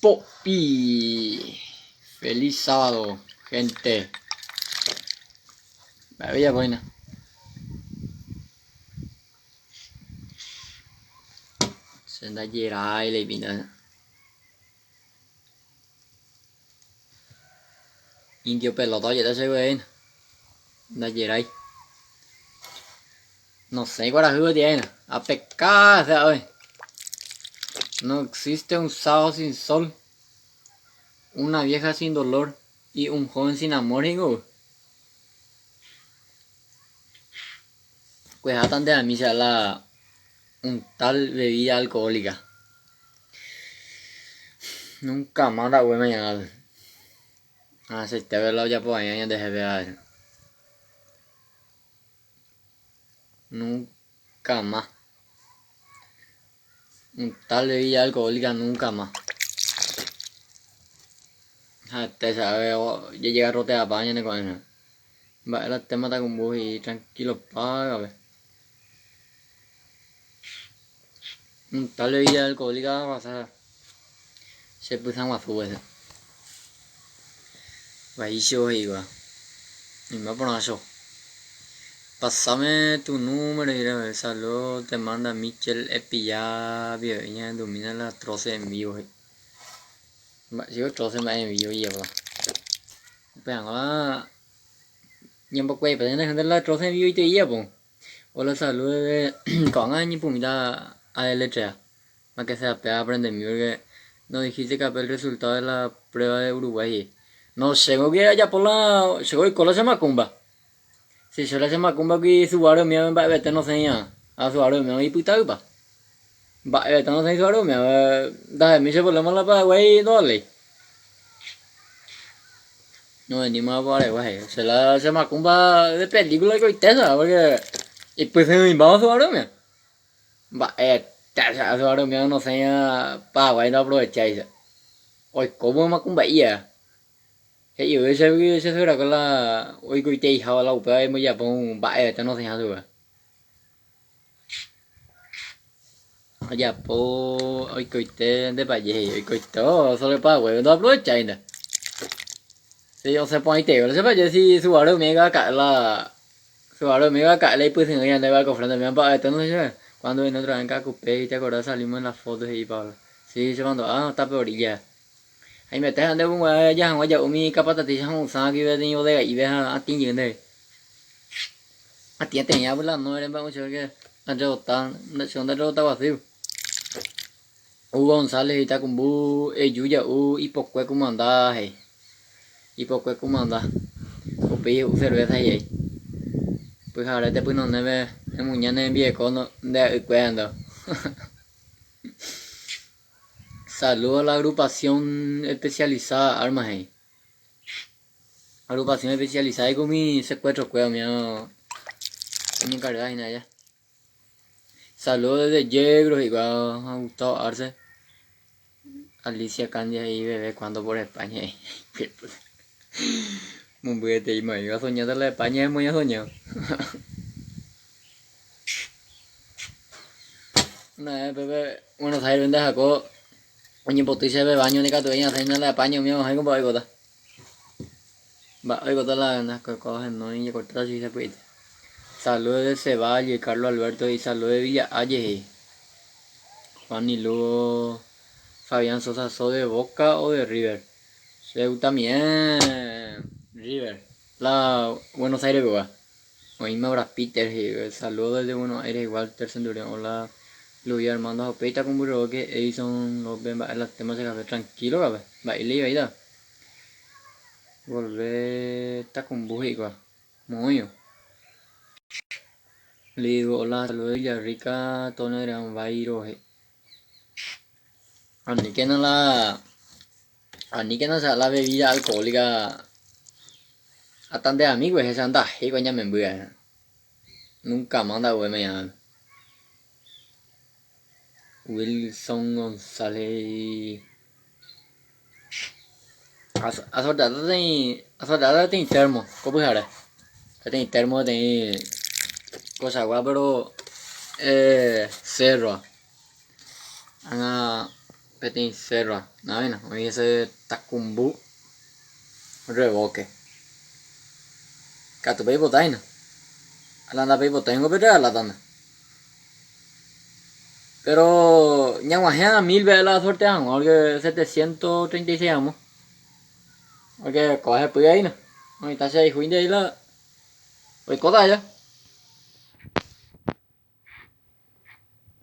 Po'i. Feliz sábado, gente. Mba'e ojapo hína. Che ndajerái la ipinta. Indio pelota ojeta che guehína. Ndajerái. Nosẽi kuarahy oje'éna. Apeka sea hoy. No existe un sábado sin sol, una vieja sin dolor y un joven sin amor ningo. Kueháta nde a mí sea la un tal bebida alcohólica. Nunca más la mañana. Ah, se te ve la ojapo ahí ñande jefe. Nunca más. Un tal bebida alcohólica nunca más. Ha'ete sabe jajega roteapa ñane ko'ẽrõ. Mba'e la tema takumbu he'i tranquilo págame. Un tal bebida alcohólica pasa che pysãguasu ese. Vaícho he'íva. Oime porã cho. Pasame tu número he'i Saludo te manda Michel epilla pive ñahendumína la troce en vivo he'i. Mba'éichiko troce mba'e en vivo ijapóta. Upearã ñambokuaipáta ñande hénte la troce en vivo itei ijapo. Hola saludo desde ko'ág̃a añepyrũmíta adeletrea. Más que sea péva aprendemi porque no dijiste que el resultado de la prueba de Uruguay he'i. No chéngo que ajapo la chéko oiko la che macumba. Si che la che macumba kui Subaru umíva mba'evete nosẽiva. Ha Subaru umíva ipytaypa. Mba'evete nosẽi Subaru umíva ndaha'émi che problema la Paraguay ndovaléi. No venimos a Paraguay he'i. Che la che macumba de película oikoitésa porque ipysyrỹimbáva Subaru umíva. Mba'ete che asyva reunión nosẽiva Paraguái ndoaprovecháicha. Oikóvo makumba'íva. He'ive chégui che suegra-kue la oikoiteiháva la upéva embojapo mba'evete nosẽiha chupe. Ojapo oikoite nde paje he'i oikoite solo Paraguái ndoaprovecháinte. Si osẽ porãiteve la che paje si suguare umi aka'e la Claro, umi vaka la ipysyrõ ñande barco frente me mba'ete no sé cuando vino otra vez en Cacupé y te acordás salimos en la foto he'i Pablo. Sí, che mandu'a tape orilla. Haimete ha nde g̃uarã ja hag̃ua ja'u umi kapatatícha ho'ysã guive ni bodega'ípe ha atĩ jey ndéve. Atĩeteĩ la no ere mba'e chéve que arrebota, che ndarrebota guasúi. Hugo González he'i Takumbu eju ja'u ipokue kumanda he'i. Ipokue kumanda. Upéi he'u cerveza he'i. Pyhare tepynonépe emuña ne rembieko nde a'ykue henda. Saludo a la agrupación especializada armas he'i. Agrupación especializada umi secuestro kuéra umi oñenkarga hína allá. Saludos desde Yegros he'ikuaa ha Gustavo Arce. Alicia Candia he'i bebé cuando por España he'i. Momby'eteíma iba a soñar la España hemos ya soñado. Una vez Pepe Buenos Aires vende Jacob oñemboty chéve baño nikatuvéi ñasẽina la España umi osẽ ko mba'e oikóta. Mba'e oikóta la ohenói jekortáta chugui sapy'aite. Saludos de Ceballos, Carlos Alberto y saludos de Villa Hayes he'i. Juan y Lugo, Fabián Sosa, ¿sos de Boca o de River? Che gustamie River, la Buenos Aires pegua. Oĩma Brad Peter he'i, saludos desde Buenos Aires, Walter Centurión, hola Luis Armando ha upéi takumbyroke Edison López mba'e la tema che café tranquilo café, mba'e ivaíta. Volve takumbu he'ikuaa. Moõio. Le digo, hola, saludos de Villarrica, Tono Adrián Vairo he'i. Aníkena la aníkena sea la bebida alcohólica hasta nde amigo ehecha ndahéi ñamemby va'erã. Nunca más nda'uvéi mañana. Wilson González he'i. Asorteáta peteĩ termo ko pyhare. Peteĩ termo peteĩ kochagua péro sérroa. Ág̃a Peteĩ sérro avéna oĩ hese Takumbu Revóke. Katu peipota hína. Ha la ndapeipotáingo perregaláta nde. Péro ñag̃uahẽ a mil veces la sortea hag̃ua pórke 736 amo. Pórke kóva hepy aína. Oĩta che aihúinte la oikóta aja.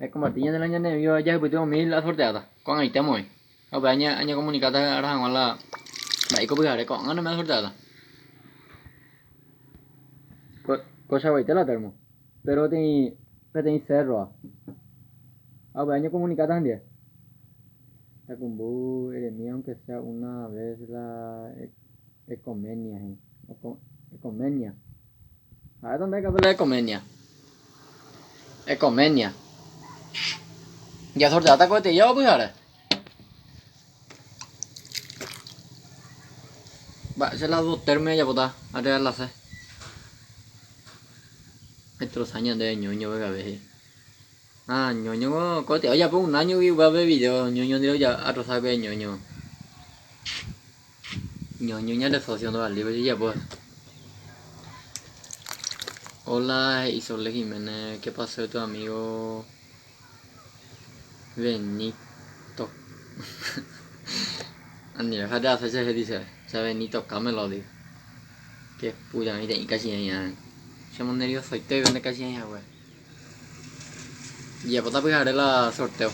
Ekomparti ñande la ñane envío jahupyty mil asorteáta ko'ag̃aite moĩ. Ha upéva añekomunikáta ára hag̃ua la mba'éiko pyhare ko'ág̃a no me asorteáta. Kochaguaite la termo, péro peteĩ peteĩ sérroa. Ha upéva añekomunikáta hendive. Takumbu eremi aunque sea una vez la ecomenia he'i. Ecomenia. Ha'éta nde katu la ecomenia. Ecomenia. Jasorteáta ko peteĩ java pyhare. Mba'e che la dos termo jajapóta arreglase. Aitrosa ñande ñoño vegave he'i. Ah, ñoño ko peteĩ ojapo un año gui upévape video ñoño ndire atrosa pe ñoño. Ñoño ñande socio ndovaléi ojejapo. Hola, he'i Sole Jiménez, ¿qué pasó de tu amigo Benito? Ani déjate hacer che dice, che Benito Camelo digo. Qué puya, mira, casi ya. Se me nervioso y te vende casi ya, güey. Jajapóta pyhare la sorteo.